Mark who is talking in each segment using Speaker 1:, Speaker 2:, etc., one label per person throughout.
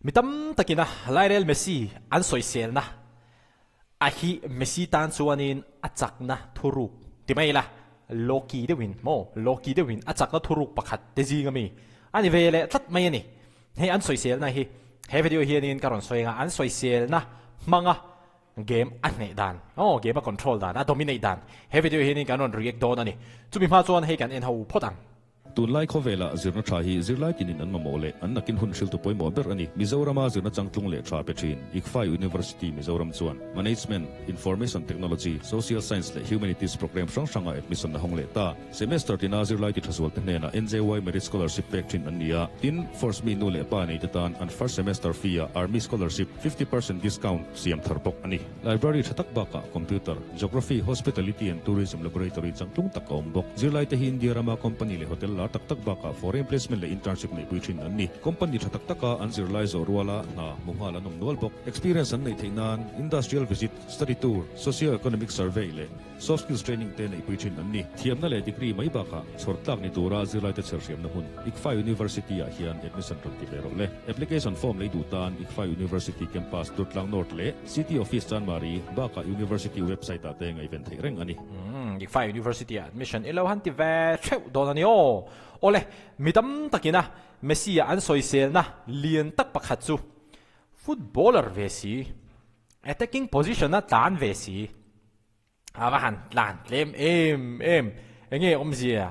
Speaker 1: Mi tam takina Lionel Messi an sawiselna a hi Messi tan chuanin a chakna thuruk ti mai ila, Loki deuhin maw, Loki deuhin a chakna thuruk pakhat te zing ami a ni ve leh tlat mai a ni. Hei an sawiselna hi he video hianin ka rawn sawi anga an sawiselna hmanga game a hneh dan, aw game a control dan, a dominate dan he video hianin kan rawn react dawn a ni. Chumi hma chuan hei kan en ho phawt ang.
Speaker 2: Tunlai khawvelah zirna tha hi zirlai tinin an mamawh leh an nakin hun hriltu pawimawh ber a ni. Mizorama zirna changtlung leh tha pe thin ICFAI University Mizoram chuan Management, Information Technology, Social Science leh Humanities programme hrang hranga admission a hawng leh ta. Semester tina zirlai ti tha zualte hnenah NJY Merit Scholarship pek thin an ni a. Tin, Force mi nu leh pa neite tan an first semester fee-ah Army Scholarship 50% discount siam thar bawk a ni. Library tha tak bakah Computer, Geography, Hospitality and Tourism Laboratory changtlung tak a awm bawk. Zirlaite hi India rama company leh hotel lar tak tak bakah foreign placement leh internship neihpui thin an ni. Company tha tak taka an zirlai zawh ruala hna hmu nghal an awm nual bawk. Experience an neih theih nan Industrial visit, study tour, socio-economic survey leh soft skills training te neihpui thin an ni. Thiamna leh degree mai bakah chhawr tlak ni tura zirlaite chherhriamna hmun ICFAI University ah hian admission rawn ti ve rawh le. Application form lei duh tan ICFAI University Campus Durtlang North leh City Office Chanmari bakah University website ah te ngaihven theih reng a ni.
Speaker 1: Umm, ICFAI University ah admission i lo han ti ve theuh dawn a ni aw. Awle, mi tam takina Messi ah an sawiselna lian tak pakhat chu footballer ve si, attacking position a tlan ve si. A va han tlan tlem em em, enge awmzia?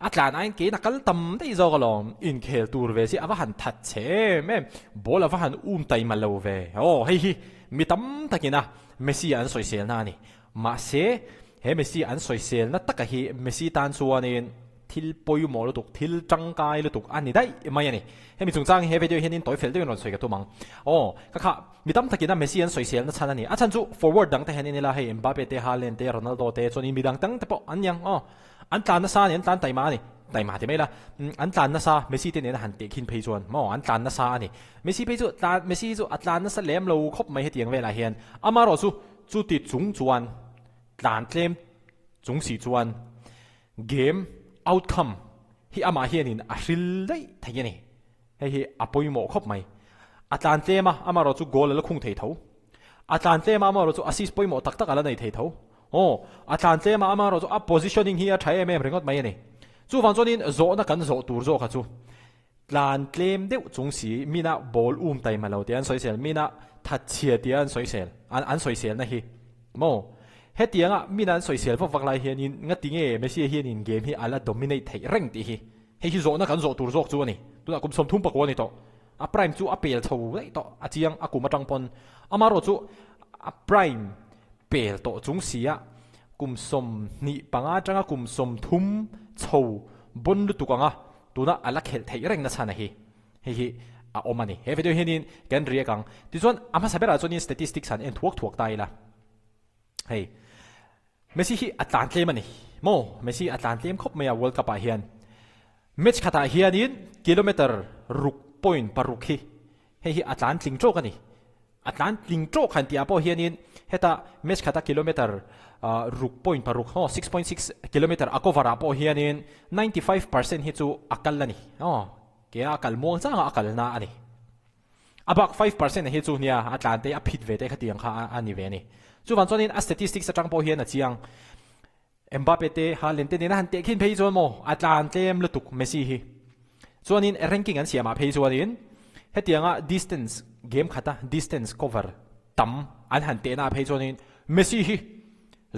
Speaker 1: A tlan aiin kein a kal tam daih zawk alawm, inkhel tur ve si a va han that che em em, ball a va han um taima lo ve. Aw hei hi mi tam takin a Messi an sawiselna a ni. Mahse he Messi an sawiselna taka hi Messi tan chuanin Thil pawimawh lutuk, thil tangkai lutuk a ni daih mai a ni. Hemi chungchang hi he video hianin tawi fel deuhin rawn sawi ka tum ang. Aw, ka kha, mi tam takin a Messi an sawisel na chhan a ni. A chhan chu forward dang te hian en ila hei Mbappe te, Haaland te, Ronaldo te chuanin mi dang tang te pawh an ni ang. Aw, an tlan nasa a ni, an tlan taima a ni. Taima ti mai ila, an tlan nasa, Messi te nena han tehkhin phei chuan maw, an tlan nasa a ni. Messi phei chu tlan, Messi chu a tlan nasa lem lo khawp mai hetiang velah hian. Amaherawhchu, chuti chung chuan tlan tlem chung si chuan Game outcome hi amah hianin a hril daih thei a ni. Hei hi a pawimawh khawp mai. A tlan tlem a, amaherawh chu goal a la khung thei tho. A tlan tlem a, amaherawh chu assist pawimawh tak tak a la nei thei tho. Aw, a tlan tlem a, amaherawh chu a positioning hi a tha em em ringawt mai a ni. Chuvang chuanin zawhna kan zawh tur zawk kha chu tlan tlem deuh chung si mina ball um taima lo tia an sawisel, mina thatchhia tia an sawisel, an sawiselna hi maw? Hetianga mina an sawisel vak vak lai hianin ngati nge Messi hianin game hi a la dominate theih reng tih hi hei hi zawhna kan zawh tur zawk chu a ni. Tunah kum 39 a ni tawh. A prime chu a pel chho daih tawh a chiang a kum atang pawn. Amaherawh chu a prime pel tawh chung sia kum 25 atanga kum 30 chho bawn lutuk anga Tuna a la khelh theih reng nachhan a hi hei hi a awm a ni. He video hianin kan react ang. Tichuan a hmasa berah chuanin statistics han en thuak thuak ta ila. Hei Messi hi a tlan tlem a ni maw? Messi a tlan tlem khawp mai a World Cup ah hian. Match khatah hianin kilometer ruk point paruk hi hei hi a tlan tling tawk a ni. A tlan tling tawk han tih ah pawh hianin heta match khata kilometer ruk point paruk haw 6.6 kilometer a cover ah pawh hianin 95% hi chu a kal a ni aw ke a kal muang changa a kalna a ni. A bak 5% hi chu nia a tlan te a phit ve te khatiang kha a ni ve a ni. Chuvang chuanin a statistics atang pawh hian a chiang Mbappe te Haaland te nena han tehkhin phei chuan maw a tlan tlem lutuk Messi hi. Chuanin ranking an siamah phei chuanin hetianga distance game khata distance cover tam an han tehna ah phei chuanin Messi hi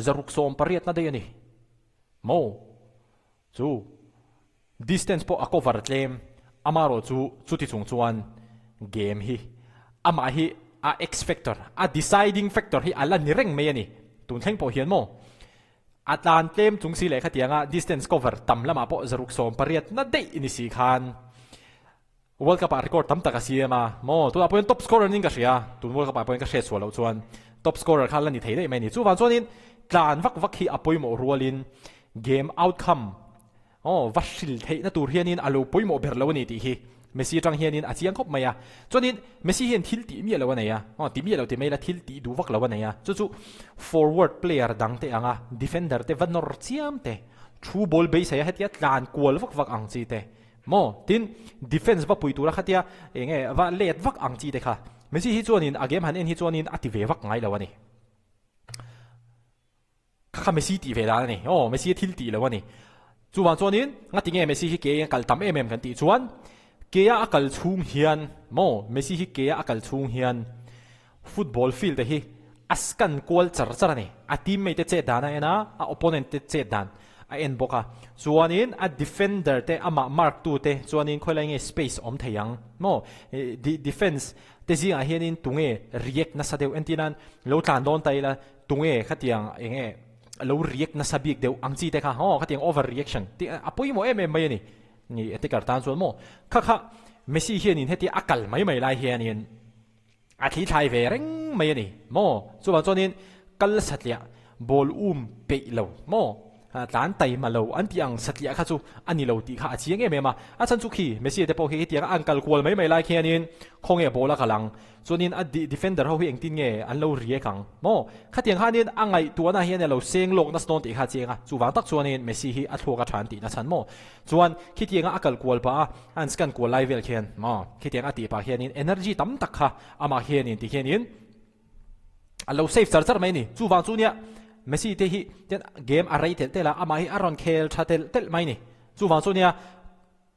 Speaker 1: zaruk sawm pariatna daih a ni maw chu distance pawh a cover tlem amarawh chu chuti chung chuan game hi amah hi a X factor a deciding factor hi a la ni reng mai a ni tun thleng pawh hian maw a tlan tlem chung si leh khatianga distance cover tam lamah pawh zaruk sawm pariat na daih ni si khan World Cup ah record tam tak a siam a maw tunah pawhin top scorer ning ka hria tun World Cup ah pawhin ka hriat sual loh chuan top scorer kha la ni thei daih mai a ni chuvang chuanin tlan vak vak hi a pawimawh rualin game outcome Aw, va hril theihna tur hianin a lo pawimawh ber lo a ni tih hi Messi atang hianin a chiang khawp mai a. Chuanin Messi hian thil tih miah lo a nei a, aw ti miah lo ti mai ila thil tih duh vak lo a nei a. Chu chu forward player dang te anga defender te va nawr chiam te, thu ball beisei a hetia tlan kual vak vak ang chi te. Maw? Tin, defence va pui tura khatia eng nge va let vak ang chi te kha Messi hi chuanin a game han en hi chuanin a ti ve vak ngai lo a ni. Kha kha Messi tih ve dan a ni. Aw, Messi a thil tih lo a ni. Chuvang chuanin ngati nge Messi hi ke a kal tam em em kan tih chuan ke a a kal chhung hian maw Messi hi ke a a kal chhung hian football field te hi a scan kual char char a ni. A teammate te chet dan a en a, a opponent te chet dan a en bawk a. Chuanin a defender te amah mark tu te chuanin khawilai nge space awm thei ang maw defence te zingah hianin tunge react nasa deuh entir nan lo tlan dawn ta ila Tunge khatiang eng nge lo react nasa bik deuh ang chi te kha aw khatiang over reaction tih a pawimawh em em mai a ni. Ni attacker tan chuan maw kha kha Messi hianin hetia a kal mai mai lai hianin a thli thlai ve reng mai a ni maw chuvang chuanin kal satliah ball um peih lo maw Tlan taima lo an tih ang satliah kha chu a ni lo tih kha a chiang em em a. A chhan chu khi Messi te pawh khi hetiang a an kal kual mai mai lai khianin khawnge ball a kal ang. Chuanin a defender ho hi engtin nge an lo riak ang maw? Khatiang khanin a ngaihtuahna hian a lo seng lawk nasa dawn tih kha a chiang a. Chuvang tak chuanin Messi hi a thluak a tha an tihna chhan maw? Chuan khitianga a kal kual pah a, a an scan kual lai vel khian maw? Khitiang a tih pah khianin energy tam tak kha amah hianin ti khianin A lo save char char mai a ni. Chuvang chu nia Messi te hi ten game a rei telh telh a, amah hi a rawn khel tha telh telh mai a ni. Chuvang chu nia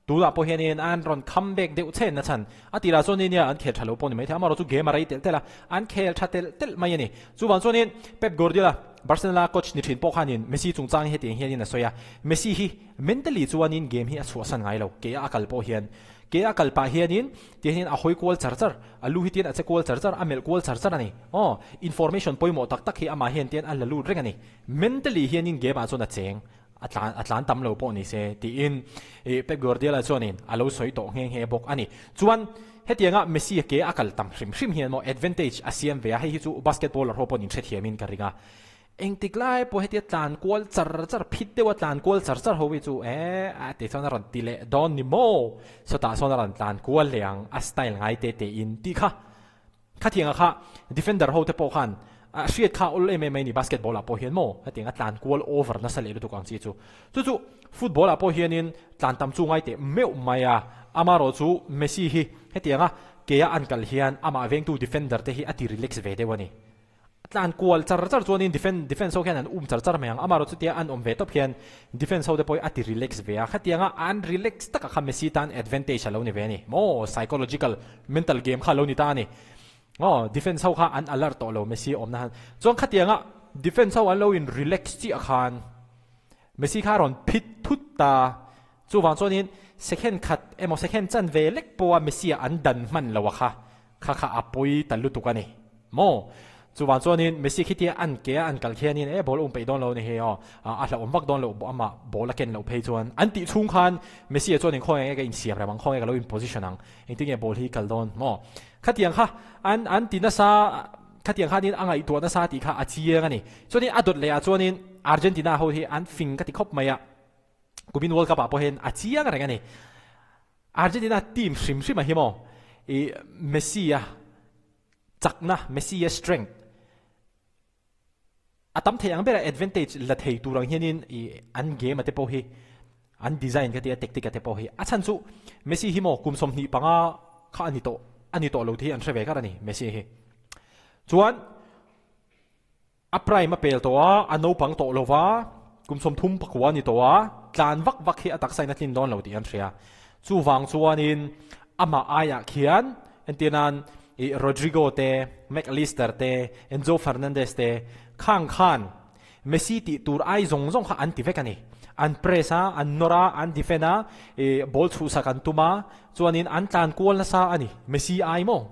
Speaker 1: tunah pawh hianin an rawn come back deuh chhen na chhan. A tirah chuan nia an khel tha lo pawh ni maithei, amaherawh chu game a rei telh telh a, an khel tha telh telh mai a ni. Chuvang chuanin Pep Guardiola, Barcelona coach ni thin pawh khanin Messi chungchang hi hetiang hianin a sawi a, Messi hi mentally chuanin game hi a chhuahsan ngai lo, kei a kal pawh hian Ke a kal pah hianin ti hian a hawi kual char char, a lu hi tian a che kual char char, a melh kual char char a ni. Aw, information pawimawh tak tak hi amah hian tian a la lut reng a ni. Mentally hianin game ah chuan a cheng, a tlan a tlan tam lo pawh ni se tiin ih Pep Guardiola chuanin a lo sawi tawh nghe nghe bawk a ni. Chuan hetianga Messi a ke a kal tam hrim hrim hian maw advantage a siam ve a, hei hi chu basketballer ho pawhin inhrethiamin ka ring a. Engtik lai pawh hetia tlan kual char char phit deuha tlan kual char char ho hi chu eh a tih chuan a rawn ti leh dawn ni maw? Sawtah sawn a rawn tlan kual leh ang a style ngai te te in tih kha khatianga kha defender ho te pawh khan a hriat kha awl em em mai ni basketball ah pawh hian maw hetianga tlan kual over nasa leh lutuk ang chi chu chu chu football ah pawh hianin tlan tam chu ngai teh meuh mai a amarawh chu Messi hi hetianga ke a an kal hian amah vengtu defender te hi a ti relax ve deuh a ni. Tlan kual char char chuanin defend defence ho khian an um char char mai ang. Amaherawh chutia an awm ve tawp hian defence ho te pawh hi a ti relax ve a. Khatianga an relax takah kha Messi tan advantage a lo ni ve a ni. Maw psychological mental game kha a lo ni ta a ni. Aw defence ho kha an alert tawh lo Messi awmna han. Chuan khatianga defence ho an lo in relax chiah khan Messi kha a rawn phit thut ta. Chuvang chuanin second khat emaw second chanve lek pawha Messi ah an dan hman lo a kha kha kha a pawi ta lutuk a ni maw? Chuvang chuanin Messi khitia an ke a an kal khianin e ball a um peih dawn lo ni hi aw a hlauhawm vak dawn loh amah ball a ken loh phei chuan an tih chhung khan Messi ah chuanin khawnge nge ka insiam rem ang khawnge ka lo in position ang engtin nge ball hi kal dawn maw? Khatiang kha an an ti nasa khatiang khanin a ngaihtuah nasa tih kha a chiang a ni. Chuanin a dawt leh ah chuanin Argentina ho hi an fing ka ti khawp mai a. Kumin World Cup ah pawh hian a chiang reng a ni. Argentina team hrim hrim a hi maw i Messi a chakna, Messi a strength a tam thei ang bera advantage la thei tur ang hianin i an game a te pawh hi an design ka tia tactic a te pawh hi a chhan chu Messi hi maw kum 25 kha a ni tawh a ni tawh lo te hi an hre ve kar a ni Messi hi. Chuan A prime a pel tawh a, a naupang tawh lo va, kum 30 pakua a ni tawh a, tlan vak vak hi a taksa in a tlin dawn lo tih an hria. Chuvang chuanin amah aiah khian entir nan ih Rodrigo te, Mac Allister te, Enzo Fernandez te khang khan Messi tih tur ai zawng zawng kha an ti vek a ni. An press a, an nawr a, an defend a, ih ball chhuhsak an tum a, chuanin an tlan kual nasa a ni. Messi ai maw?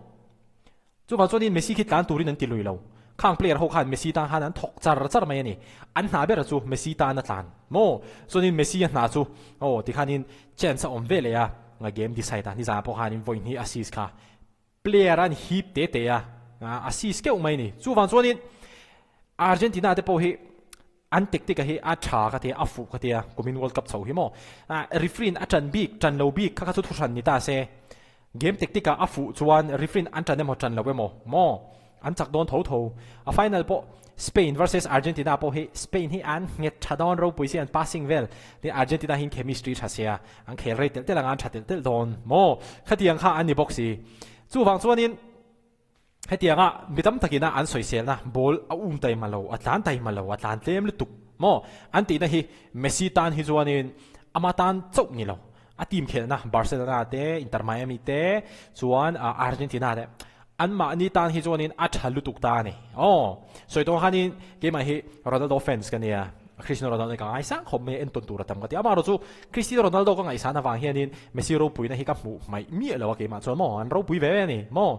Speaker 1: Chuvang chuanin Messi khi tlan turin an ti lui lo. Khang player ho khan Messi tan khan an thawk char char mai a ni. An hna ber chu Messi tan a tlan maw? Chuanin Messi a hna chu aw tikhanin chance a awm ve leh a, nga game decide a, nizan pawh khanin vawi hnih assist kha player an hip te te a, assist keuh mai a ni. Chuvang chuanin Argentina te pawh hi an tactic a hi a tha ka tia, a fuh ka tia, kumin World Cup chho hi maw. Referee in a tan bik, tan lo bik kha kha chu thuhran ni ta se. Game tactic ah a fuh chuan referee in an tan emaw tan lo emaw maw. An chak dawn tho tho. A final pawh Spain versus Argentina pawh hi Spain hi an nghet tha dawn ropui si an passing vel. Tin Argentina hian chemistry tha sia an khel rei telh telh anga an tha telh telh dawn maw? Khatiang kha an ni bawk si. Chuvang chuanin hetianga mi tam takina an sawiselna ball a um taima lo, a tlan taima lo, a tlan tlem lutuk maw? An tihna hi Messi tan hi chuanin ama tan chauh ni lo. A team khelhna Barcelona te, Inter Miami te chuan Argentina te anmahni tan hi chuanin a tha lutuk ta a ni. Aw, sawi tawh khanin keimah hi Ronaldo fans ka nia, Cristiano Ronaldo hi ka ngaisang khawp mai a, entawn tur a tam ka ti. Amaherawh chu Cristiano Ronaldo ka ngaihsan avang hianin Messi ropuina hi ka hmuh hmaih miah lo a keimah chuan maw, an ropui ve ve a ni maw.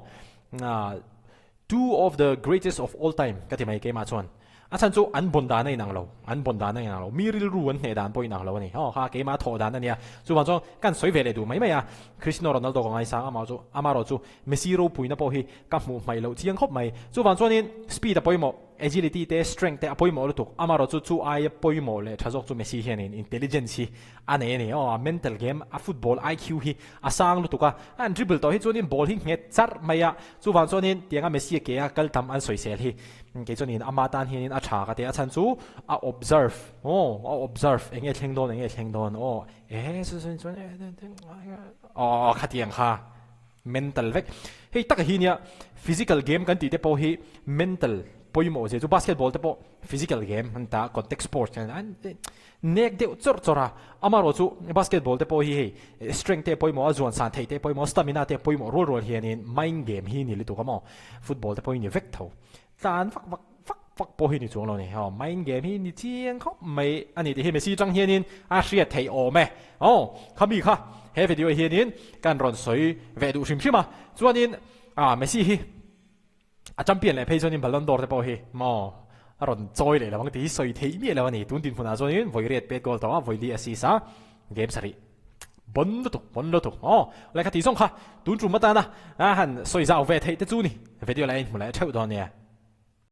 Speaker 1: Two of the greatest of all time ka ti mai keimah chuan. A chhan chu an bawn dan a inang lo, an bawn dan a inang lo, mi rilru an hneh dan pawh inang lo a ni. Aw kha keimah thawh dan a nia. Chuvang chuan kan sawi ve leh duh mai mai a, Cristiano Ronaldo ka ngaisang amah chu, amaherawh chu Messi ropuina pawh hi ka hmuh hmaih loh chiang khawp mai. Chuvang chuanin speed a pawimawh, agility te, strength te a pawimawh lutuk, amaherawh chu chu aia pawimawh leh tha zawk chu Messi hianin intelligence hi a nei a ni. Aw a mental game, a football IQ hi a sang lutuk a, an dribble tawh hi chuanin ball hi nghet charh mai a, chuvang chuanin tianga Messi a ke a kal tam an sawisel hi kei chuanin ama tan hianin a tha ka ti a, a chhan chu a observe aw a observe eng nge thleng dawn eng nge thleng dawn aw e chuan aw khatiang kha mental vek hei taka hi nia physical game kan tih te pawh hi mental pawimawh zia chu basketball te pawh physical game an ta contact sports an Nek deuh chawrh chawrh a, amaherawh chu basketball te pawh hi hei strength te pawimawh a, zuan san theih te pawimawh a, stamina te pawimawh rual rual hianin mind game hi ni lutuk a maw, football te pawh hi ni vek tho. Tlan vak vak vak vak pawh hi ni chuang lo ni, aw mind game hi ni chiang khawp mai a ni tih hi Messi tang hianin a hriat theih awm e. Aw khami kha he video hianin kan rawn sawi ve duh hrim hrim a, chuanin ah Messi hi A champion leh phei chuanin Ballon d'Or te pawh hi maw a rawn chawi leh lo ang tih hi sawi theih miah lo a ni. Tun dinhmunah chuanin vawi riat pet goal tawh a, vawi li assist a, game sarih bon lutuk, bon lutuk aw. Lehkha tih zawng kha tun tum atana a han sawi zau ve theih te chu ni. Video lai a inhmu leh theuh dawn nia.